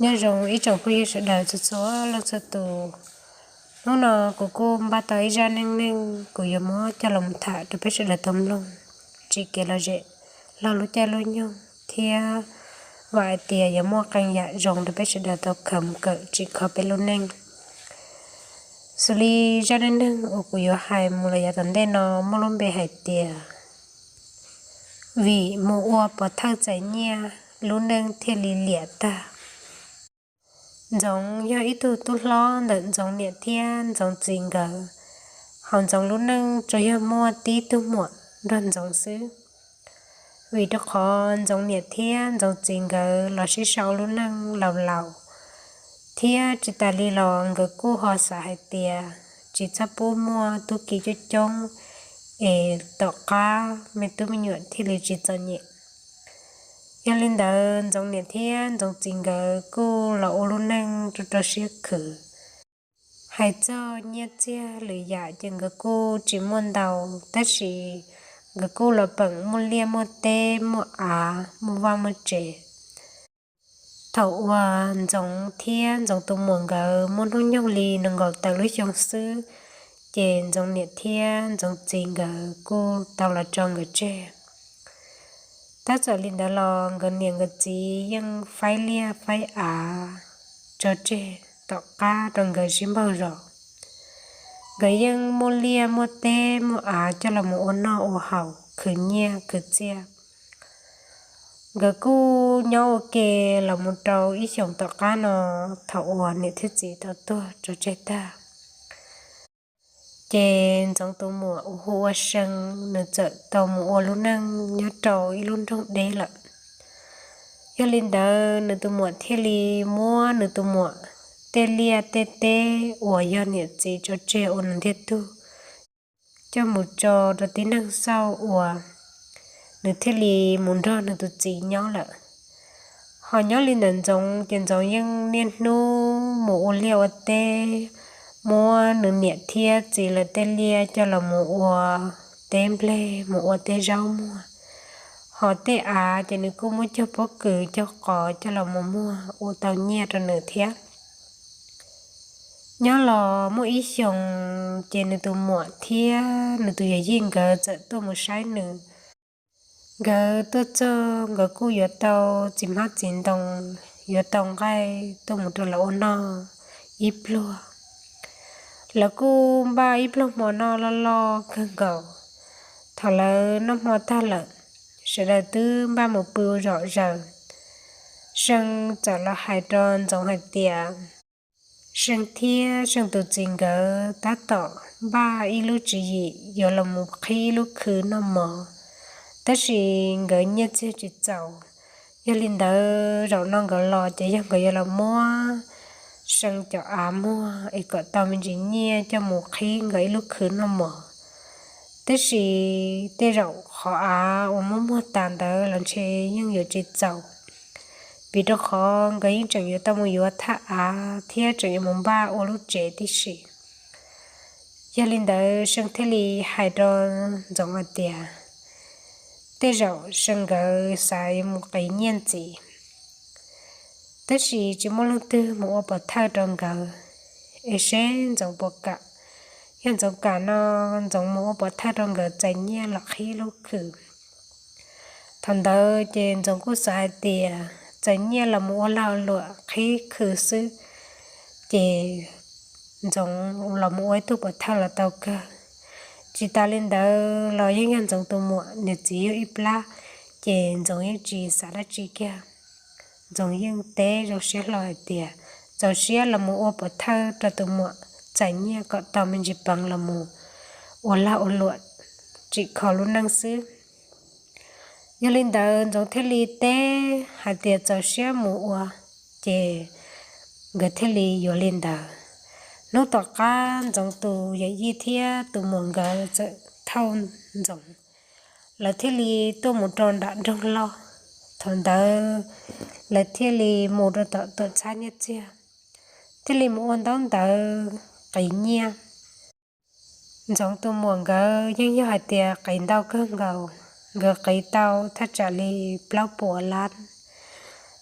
Nyob zoo ib tsoom phooj ywg sawv daws txhua txhua leej txhua tus. Hnub no kuv kuj npaj tau ib zaj neej neeg kuv yuav muab coj los tham rau peb sawv daws tau mloog, tsim kev lom zem hlo lub caij lub nyoog thiab vam hais tias yuav muaj qee yam zoo rau peb sawv daws tau khaws mus kawm tsim kho peb lub neej. Xws li zaj neej neeg uas kuv yuav hais mus los yav tom ntej no muaj lub npe hais tias, vim mus ua pov thawj txais nyiaj lub neej thiaj li liam tag. Ntxoov yog ib tug tub hlob ntawm Ntxoov niam thiab Ntxoov txiv nkawd, hos Ntxoov lub neej tsuas yog muaj tib tug muam nrog Ntxoov xwb. Vim rau qhov Ntxoov niam thiab Ntxoov txiv nkawd los sib sau lub neej laus laus, thiab tsis tas li los nkawd kuj ho xav hais tias tsis txhob pub muaj tub ki coob coob es tom qab me tub me nyuam thiaj li tsis txom nyem. Yog li ntawd Ntxoov niam thiab Ntxoov txiv nkawd kuj los ua lub neej rau rau siab khwv. Hais txog nyiaj txiag lwm yam ces nkawd kuj tsis muaj ntau, tab sis nkawd kuj los peem muaj liaj muaj teb muaj av muaj vaj muaj tsev. Thaum uas Ntxoov thiab Ntxoov tus muam nkawd muaj hnub nyoog li nees nkaum tawm lub xyoo xwb, ces Ntxoov niam thiab Ntxoov txiv nkawd kuj tau los tso nkawd tseg. Tab txawm li ntawd los nkawd niam nkawd txiv yeej faib liaj faib av tso tseg tom qab rau nkawd sib npaug zos. Nkawd yeej muaj liaj muaj teb muaj av coj los mus ua noj ua haus khwv nyiaj khwv txiaj. Nkawd kuj nyob ua ke los mus rau ib xyoos tom qab no, thaum uas niam thiab txiv tau tuag tso tseg tag, ces Ntxoov tus muam uas hu ua See, nws txawm tau mus ua lub neej nyob rau ib lub nroog deb lawm. Yog li ntawd nws tus muam thiaj li muab nws tus muam tej liaj tej teb uas yog niam txiv tso tseg ua nws ntiag tug coj mus tso rau tib neeg xauj uas nws thiaj li mus nrog nws tus txiv nyob lawm. Ho nyob li ntawm Ntxoov ces Ntxoov yeej niaj hnub mus ua liaj ua teb, muab nws niam thiab txiv lawv tej liaj coj los mus ua teb nplej, mus ua teb zaub muag. Ho tej av ces nws kuj muab cog pob kws cog qos coj los mus muag ua tau nyiaj rau nws thiab. Nyob los muaj ib xyoos, ces nws tus muam thiab nws tus yawm yij nkawd txawm tuaj mus saib nws. Nkawd tuaj txog nkawd kuj yuav tau txiv hmab txiv ntoo, yuav tau nqaij tuaj mus rau lawv ua noj ib pluag. Lawv kuj npaj ib pluag hmo noj loj loj kawg nkaus. Thaum lawv noj hmo tag lawm, sawv daws twb npaj mus pw zom zaws. See txawm los hais rau Ntxoov hais tias, See thiab See tus txiv nkawd tab tom npaj ib lub tswv yim yuav los mus qhib ib lub khw noj mov, tab sis nkawd nyiaj txiag tsis txaus. Yog li ntawd zaum no nkawd los ces yog nkawd yuav los muab See cov av muag es kom tau me ntsis nyiaj coj mus qhib nkawd ib lub khw noj mov. Tab sis tej zaum qhov av uas muab muag tas ntawd los ntshe yeej yuav tsis txaus, vim rau qhov nkawd yeej tseem yuav tau mus yuav thaj av thiab tseem yuav mus npaj ua lub tsev tib si. Yog li ntawd See thiaj li hais rau Ntxoov hais tias, tej zaum See nkawd xav yuav mus qiv nyiaj ntxiv, tab sis tsis muaj leej twg mus ua pov thawj rau nkawd, es seb Ntxoov puas kam. Yog Ntxoov kam no, Ntxoov mus ua pov thawj rau nkawd txais nyiaj los qhib lub khw. Thaum ntawd ces Ntxoov kuj xav hais tias txais nyiaj los mus ua lag ua luam qhib khw xwb, ces Ntxoov los mus ua ib tug pov thawj los tau kawg. Tsis tas li ntawd los yeej yog Ntxoov tus muam niam txiv yug ib plab, ces Ntxoov yeej tsis xav dab tsi kiag. Ntxoov yeej teb zoo siab hlo hais tias txaus siab los mus ua pov thawj rau tus muam txais nyiaj kom tau me ntsis peev los mus ua lag ua luam tsim kho lub neej xwb. Yog li ntawd Ntxoov thiaj li teb hais tias txaus siab mus ua, ces nkawd thiaj li yuav li ntawd. Hnub tom qab Ntxoov tus yawm yij thiab tus muam nkawd txawm thauj Ntxoov, lawv thiaj li tuaj mus rau nram nroog loj. Thaum ntawd lawv thiaj li mus rau tom tuam txhab nyiaj txiag, thiaj li mus ua ntaub ntawv qiv nyiaj. Ntxoov tus muam nkawd yeej yog hais tias qiv ntau kawg nkaus, nkawd qiv tau thaj tsam li plaub puas lab.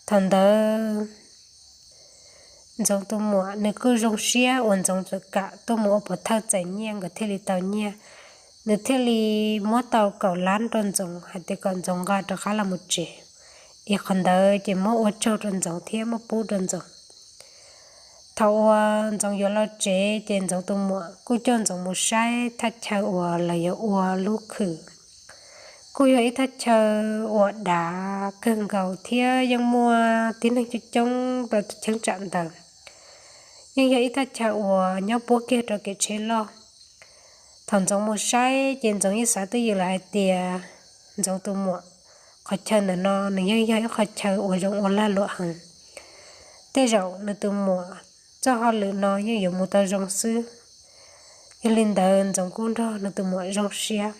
Thaum ntawd Ntxoov tus muam nws kuj zoo siab uas Ntxoov txawm kam tuaj mus ua pov thawj txais nyiaj nkawd thiaj li tau nyiaj. Nws thiaj li muab tau kaum lab rau Ntxoov hais tias kom Ntxoov nqa rov qab los mus tsev, es qhov ntawd ces muab ua tsaug rau Ntxoov thiab muab pub rau Ntxoov. Thaum uas Ntxoov yuav los tsev ces Ntxoov tus muam kuj coj Ntxoov mus saib thaj chaw uas lawv yuav ua lub khw. Kuj yog ib thaj chaw uas dav kawg nkaus thiab yeej muaj tib neeg coob coob rau cheeb tsam ntawd. Yeej yog ib thaj chaw uas nyob puab kiag rau kev tsheb loj. Thaum Ntxoov mus saib ces Ntxoov yeej xav twj ywm lawm hais tias Ntxoov tus muam, qhov chaw ntawm no nws yeej yog ib qhov chaw uas zoo ua lag luam heev. Tej zaum nws tus muam txoj hauj lwm no yeej yuav mus tau zoo xwb. Yog li ntawd Ntxoov kuj nrog nws tus muam zoo siab.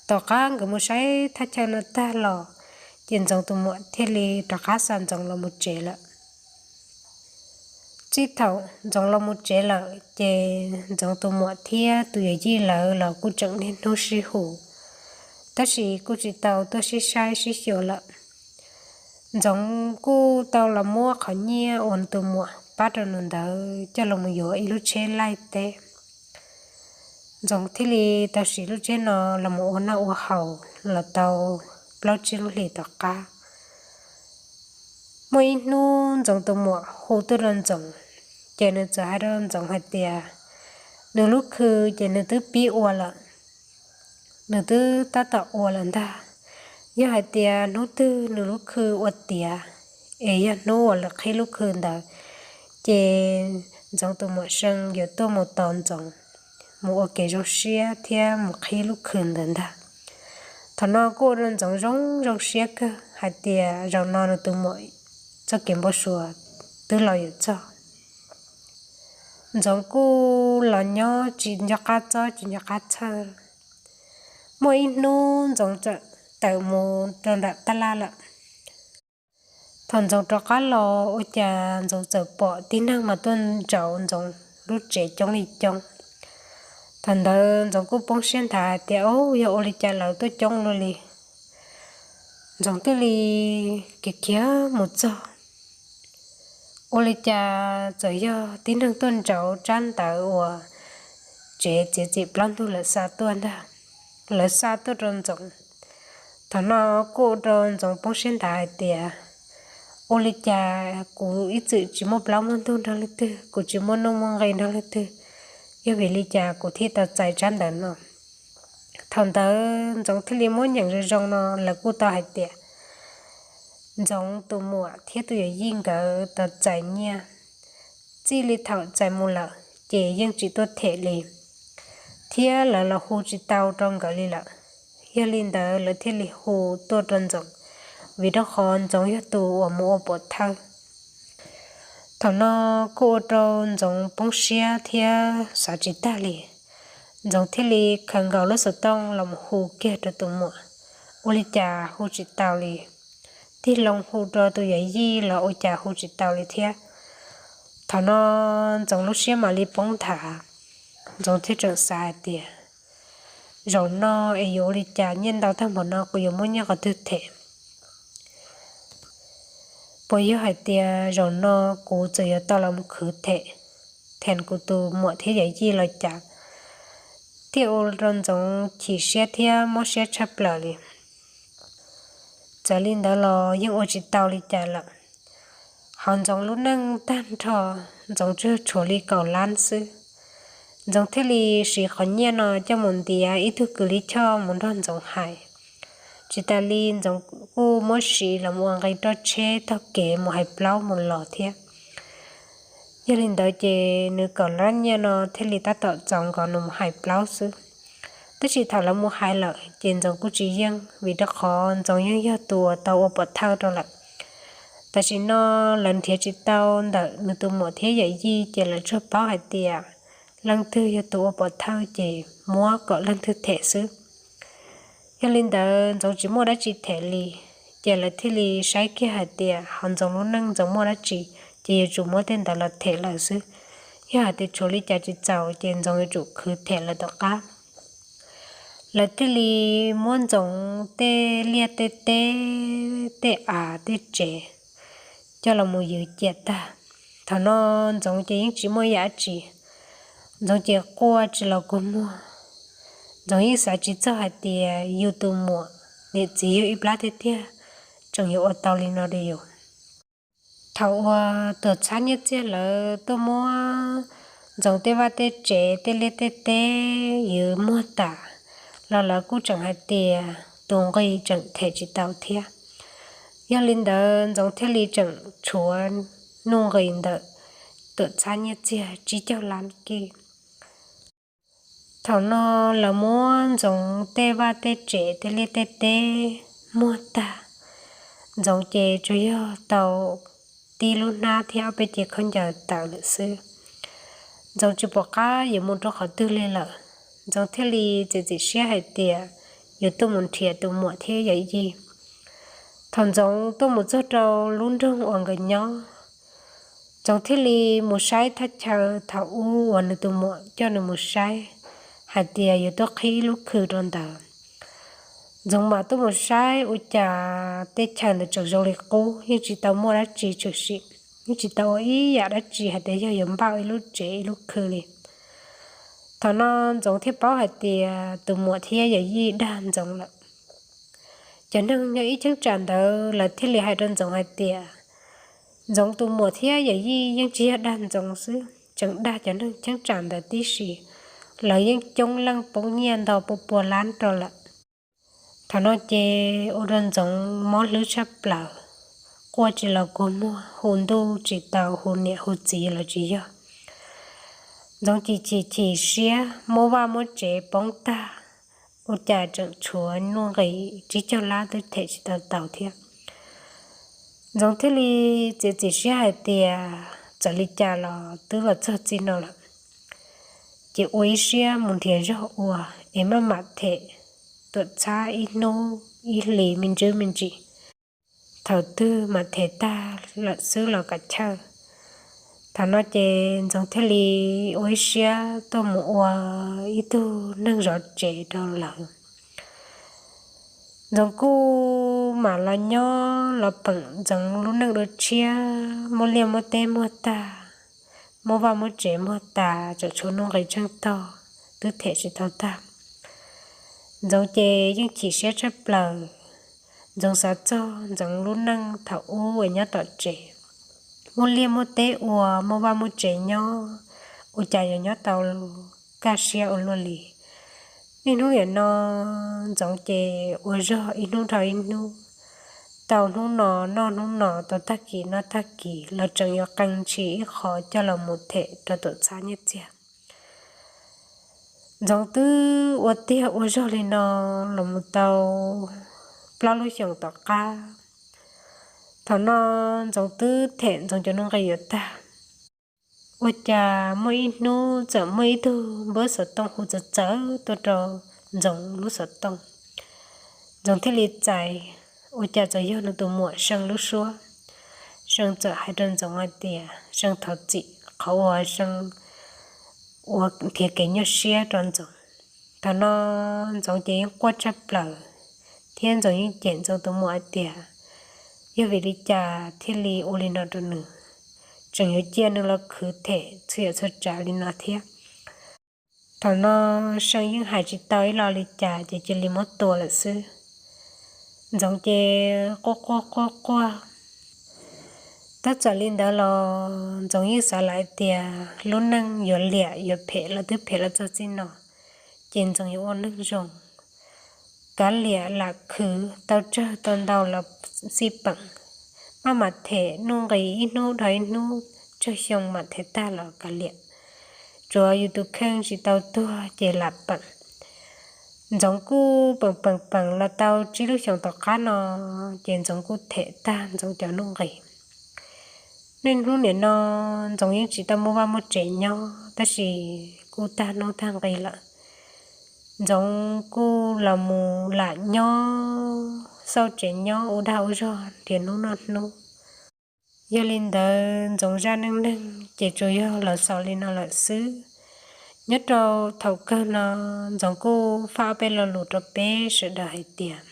Tom qab nkawd mus saib thaj chaw no tag los, ces Ntxoov tus muam thiaj li rov qab xa Ntxoov los mus tsev lawm. Txij thaum Ntxoov los mus tsev lawm ces Ntxoov tus muam thiab tus yawm yij lawv los kuj tseem niaj hnub sib hu, tab sis kuj tsis tau tuaj sib saib sib xyuas lawm. Ntxoov kuj tau los muab qhov nyiaj uas nws tus muam pab rau nws ntawd coj los mus yuav ib lub tsheb laij teb. Ntxoov thiaj li tau siv lub tsheb no los mus ua noj ua haus los tau plaub tsib lub hlis tom qab. Muaj ib hnub Ntxoov tus muam hu tuaj rau Ntxoov, ces nws txawm hais rau Ntxoov hais tias nws lub khw ces nws twb pib ua lawm, nws twb tab tom ua lawm ntag. Yog hais tias hnub twg nws lub khw ua tiav, es yog hnub uas lawv qhib lub khw ntawd, ces Ntxoov tus muam See yuav tuaj mus tos Ntxoov, mus ua kev zoo siab thiab mus qhib lub khw ntawd ntag. Thaum no kuj ua rau Ntxoov zoo zoo siab kawg hais tias zaum no nws tus muam txoj kev npau suav twb los yuav txog. Ntxoov kuj los nyob tsis nco qab txob tsis nco qab txhawj. Muaj ib hnub Ntxoov txawm tawm mus rau nram tab laj lawm. Thaum Ntxoov rov qab los ua cas Ntxoov txawm pom tib neeg mas tuaj ntsauv Ntxoov lub tsev coob li coob. Thaum ntawd Ntxoov kuj poob siab nthav hais tias, Au, yog ua li cas lawv tuaj coob luaj li? Ntxoov thiaj li kiag khiav mus txog. Ua li cas txawm yog tib neeg tuaj ntsauv tsab ntawv uas tsev txiav txim plaub ntug lawv xa tuaj ntag. Lawv xa tuaj rau Ntxoov. Thaum no kuj ua rau Ntxoov poob siab nthav hais tias, Ua li cas kuv ib txwm tsis muaj plaub muaj ntug nrog leej twg, kuv tsis muaj nuj muaj nqi nrog leej twg, yog vim li cas kuv thiaj tau txais tsab ntawv no? Thaum ntawd Ntxoov thiaj li muab nyeem zoo zoo no lawv kuj tau hais tias Ntxoov tus muam thiab tus yawm yij nkawd tau txais nyiaj. Txij li thaum txais mus lawm ces yeej tsis tuaj them li, thiab lawv los hu tsis tau rau nkawd li lawm. Yog li ntawd lawv thiaj li hu tuaj rau Ntxoov, vim rau qhov Ntxoov yog tus uas mus ua pov thawj. Thaum no kuj ua rau Ntxoov poob siab thiab xav tsis tag li. Ntxoov thiaj li khaws nkaus lub xov tooj los mus hu kiag rau tus muam, ua li cas hu tsis tau li. Tig loo hu rau tus yawm yij los ua cas hu tsis tau li thiab. Thaum no Ntxoov lub siab mam li poob nthav. Ntxoov thiaj tseem xav hais tias, Zaum no es yuav ua li cas, nyiaj ntau tag npaum no kuv yuav muab nyiaj qhov twg them? Puas yog hais tias zaum no kuv txawm yuav tau los mus khwv them, them kuv tus muam thiab yawm yij los cas? Thiaj ua rau Ntxoov chim siab thiab mob siab tshaj plaws li. Txawm li ntawd los yeej ua tsis tau li cas lawm. Hauv Ntxoov lub neej tag nrho, Ntxoov tsuas tshuav li kaum lab xwb. Ntxoov thiaj li siv qhov nyiaj no coj mus ntiav ib tug kws lij choj mus nrog Ntxoov hais. Tsis tas li Ntxoov kuj muab siv los mus ua nqi roj tsheb taug kev mus hais plaub mus los thiab. Yog li ntawd ces nws kaum lab nyiaj no thiaj li tab tom txaus nkaus nws mus hais plaub xwb. Tab sis thaum lawv mus hais lawm ces Ntxoov kuj tsis yeej, vim rau qhov Ntxoov yeej yog tus uas tau ua pov thawj rau lawm. Tam sim no lawv nrhiav tsis tau ntawm nws tus muam thiab yawm yij ces lawv tsuas paub hais tias leej twg yog tus ua pov thawj ces muab kom leej twg them xwb. Yog li ntawd Ntxoov tsis muaj dab tsi them li, ces lawv thiaj li saib kiag hais tias hauv Ntxoov lub neej Ntxoov muaj dab tsi, ces yuav tsum muab tej ntawd los them lawm xwb. Yog hais tias tshuav li cas tsis txaus ces Ntxoov yuav tsum khwv them lawv tom qab. Lawv thiaj li muab Ntxoov tej liaj tej teb, tej av tej tsev coj los mus ywv cia tag. Thaum no Ntxoov ces yeej tsis muaj yam dab tsi, Ntxoov ces quaj tsis los kua muag. Ntxoov yeej xav tsis txog hais tias yus tus muam niam txiv yug ib plab tiag tiag tseem yuav ua tau li no rau yus. Thaum uas tuam txhab nyiaj txiag lawv tuaj muab Ntxoov tej vaj tej tsev tej liaj tej teb yuav muag tas los lawv kuj tseem hais tias tus nqi tseem them tsis tau thiab. Yog li ntawd Ntxoov thiaj li tseem tshuav Nuj Nqis ntawm tuam txhab nyiaj txiag tsib caug lab kib. Thaum no lawv muab Ntxoov tej vaj tej tsev tej liaj tej teb muag tag, Ntxoov ces tsuas yog tau tib lub hnab thiab ob peb cev khaub ncaws tawm lawm xwb. Ntxoov tsis pom qab yuav mus rau qhov twg li lawm, Ntxoov thiaj li txiav txim siab hais tias yuav tuaj mus nrhiav tus muam thiab yawm yij. Thaum Ntxoov tuaj mus txog rau lub nroog uas nkawd nyob, Ntxoov thiaj li mus saib thaj chaw thaum ub uas nws tus muam coj nws mus saib hais tias yuav tuaj qhib ib lub khw rau ntawd. Ntxoov mam tuaj mus saib ua cas tej chaw ntawd tseem zoo li qub, yeej tsis tau muaj dab tsi tshwm sim, yeej tsis tau ua ib yam dab tsi hais tias yog yuav npaj ib lub tsev ib lub khw li. Thaum no Ntxoov thiaj paub hais tias tus muam thiab yawm yij dag Ntxoov lawm. Cov neeg nyob ib cheeb tsam ntawd lawv thiaj li hais rau Ntxoov hais tias Ntxoov tus muam thiab yawm yij yeej tsis yog dag Ntxoov xwb, tseem dag cov neeg cheeb tsam ntawd tib si, lawv yeej coob leej poob nyiaj ntau pua pua lab rau lawm. Thaum no ces ua rau Ntxoov mob hlwb tshaj plaws, quaj tsis los kua muag, hu ntuj tsis tau, hu niam hu txiv los tsis yog. Ntxoov chim chim chim siab, muab vaj muab tsev poob tag, ua cas tseem tshuav Nuj Nqis tsib caug lab twb them tsis tau tau thiab. Ntxoov thiaj li txiav txim siab hais tias txawm li cas los twb los txog txij no lawm, ces ua ib siab mus nrhiav zog ua es maj mam them tuam txhab ib hnub ib hlis me ntsis me ntsis, thaum twg mam them tag lawm xwb los kam chawj. Thaum no ces Ntxoov thiaj li ua ib siab tuaj mus ua ib tug neeg zov tsev rau lawv. Ntxoov kuj mam los nyob los peem Ntxoov lub neej dua tshiab, muaj liaj muaj teb muag tag, muaj vaj muaj tsev muag tas, tseem tshuav Nuj Nqis tsheej tog twb them tsis tau tag. Ntxoov ces yeej chim siab tshaj plaws. Ntxoov xav txog Ntxoov lub neej thaum ub uas nyob tom tsev, muaj liaj muaj teb ua, muaj vaj muaj tsev nyob, ua cas yuav nyob tau kaj siab ua luaj li. Niaj hnub niam no Ntxoov ces ua zog ib hnub dhau ib hnub, tau hnub no noj hnub no, tau tag kis noj tag kis, los tseem yuav qee ntshis ib qho coj los mus them rau tuam txhab nyiaj txiag. Ntxoov twb ua tiag ua zog li no los mus tau plaub lub xyoos tom qab. Thaum no Ntxoov twb them Ntxoov cov Nuj Nqis yuav tag, ua cas muaj ib hnub txawm muaj ib tug npawb xov tooj hu txawv txawv tuaj rau Ntxoov lub xov tooj. Ntxoov thiaj li txais, ua cas txawm yog nws tus muam See lub suab. See txawm hais rau Ntxoov hais tias See thov txim qhov uas See ua nrhiav kev nyuaj siab rau Ntxoov. Thaum no Ntxoov ces yeej quaj tshaj plaws, thiab Ntxoov yeej cem Ntxoov tus muam hais tias yog vim li cas thiaj li ua li no rau nws, tseem yuav cia nws los khwv them txhua yam txhua tsav li no thiab. Thaum no See yeej hais tsis tau ib lo li cas ces cia li muab tua lawm xwb. Ntxoov ces quaj quaj quaj quaj. Tab txawm li ntawd los Ntxoov yeej xav lawm hais tias lub neej yuav liam yuav phem los twb phem los txog txij no, ces Ntxoov yuav ua neeg zoo, kav liam lam khwv tau tsawg tau ntau los xij peem, maj mam them Nuj Nqis ib hnub dhau ib hnub, tsawg xyoo mam them tag los kav liam. Tsuav yus tus kheej tsis tau tuag ces lam peem. Ntxoov kuj peem peem peem los tau tsib lub xyoos tom qab no, ces Ntxoov kuj them tag Ntxoov cov Nuj Nqis. Niaj hnub niam no Ntxoov yeej tsis tau muaj vaj muaj tsev nyob, tab sis kuj tag hnub tag nqi lawm. Ntxoov kuj los mus lam nyob xauj tsev nyob ua dag ua zog nrhiav hnub noj hnub. Yog li ntawd Ntxoov zaj neej neeg ces tsuas yog los xaus li no lawm xwb. Nyob rau thaum kawg no Ntxoov kuj faj ob peb lo lus rau peb sawv daws hais tias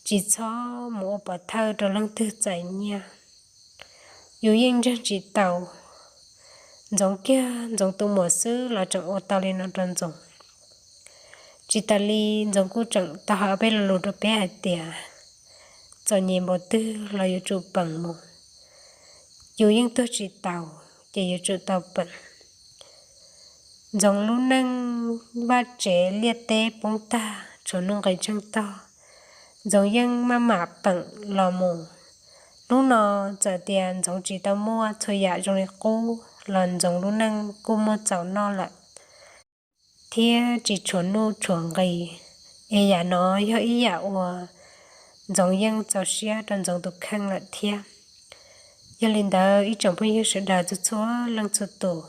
tsis txhob mus ua pov thawj rau leej twg txais nyiaj. yus yeej ntseeg tsis tau. Ntxoov kiag Ntxoov tus muam xwb los tseem ua tau li no rau Ntxoov. Tsis tas li, Ntxoov kuj tseem tau hais ob peb lo lus rau peb hais tias txom nyem npaum twg los yuav tsum peem mus, yus yeej tuag tsis tau, ces yuav tsum tau peem. Ntxoov lub neej vaj tsev liaj teb poob tag, tshuav nuj nqis tsheej tog, Ntxoov yeej maj mam peem los mus. Hnub no txawm tias Ntxoov tsis tau muaj txhua yam zoo li qub los Ntxoov lub neej kuj muaj txaus noj lawm, thiab tsis tshuav nuj tshuav nqis, es yam no yog ib yam uas Ntxoov yeej txaus siab rau Ntxoov tus kheej lawm thiab. Yog li ntawd ib tsoom phooj ywg sawv daws txhua txhua leej txhua tus,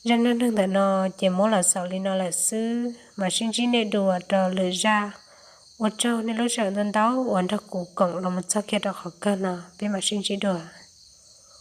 zaj neej neeg ntawm no ces muab los xaus li no lawm xwb, mam sib ntsib nej dua rau lwm zaj. Ua tsaug nej lub sij hawm ntau ntau uas nrog kuv koom los mus txog kiag rau qhov kawg no, peb mam sib ntsib dua.